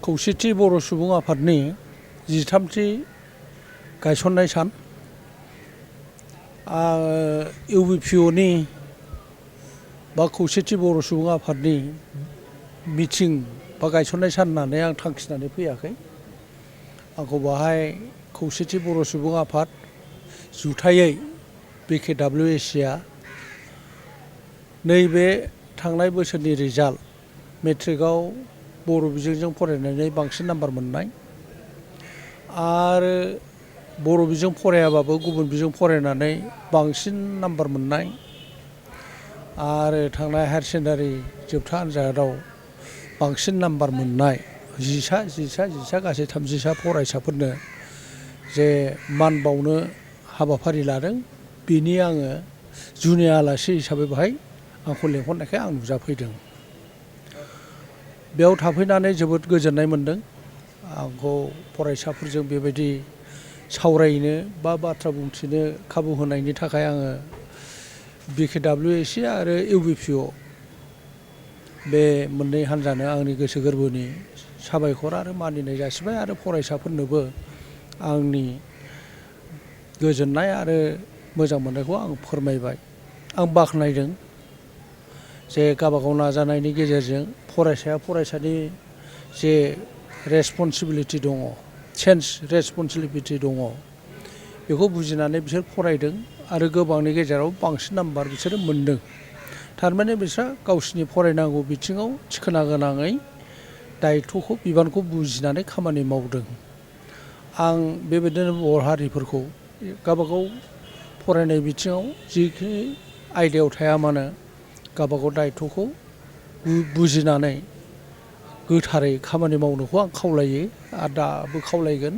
खौसेथि बर' सुबुं आफादनि 13थि गायसननाय सान इउबिपिअनि बा खौसेथि बर' सुबुं आफादनि मिथिं बा गायसननाय सान होननानै आं थांखिनानै फैयाखै। आंखौ बाहाय खौसेथि बर' सुबुं आफाद जुथायै BKWAC नैबे थांनाय बोसोरनि रिजाल्ट मेट्रिकआव बर' बिजोंजों फरायनानै बांसिन नाम्बार मोननाय आरो बर' बिजों फरायाबाबो गुबुन बिजों फरायनानै बांसिन नाम्बार मोननाय आरो थांनाय हायार सेकेन्डारि जोबथा आनजादाव बांसिन नाम्बार मोननाय 10 गासै 30 फरायसाफोरनो जे मान बावनो हाबाफारि लादों। बेनि आङो जुनिया आलासि हिसाबै बेहाय आंखौ लेंहरनायखाय आं नुजाफैदों। बेयाव थाफैनानै जोबोद गोजोननाय मोन्दों। आंखौ फरायसाफोरजों बेबायदि सावरायनो बा बाथ्रा बुंथिनो खाबु होनायनि थाखाय आङो BKWAC आरो इउबिपिअ बे मोननै हान्जानो आंनि गोसो गोरबोनि साबायखर आरो मानिनाय जासिबाय आरो फरायसाफोरनोबो आंनि गोजोननाय आरो मोजां मोननायखौ आं फोरमायबाय। आं बाख्नायदों जे गावबागाव नाजानायनि गेजेरजों फरायसाया फरायसानि जे रेसपन्सिबिलिटि दङ, सेन्स रेसपन्सिबिलिटि दङ, बेखौ बुजिनानै बिसोर फरायदों आरो गोबांनि गेजेराव बांसिन नाम्बार बिसोरो मोनदों। थारमाने बिस्रा गावसिनि फरायनांगौ बिथिङाव थिखोना गोनाङै दायित्वखौ बिबानखौ बुजिनानै खामानि मावदों। आं बेबायदिनो बर' हारिफोरखौ गावबागाव फरायनाय बिथिङाव जिखि आयदायाव थाया मानो गावबागाव दायित्वखौ बुजिनानै गोथारै खामानि मावनोखौ आं खावलायो आरो दाबो खावलायगोन।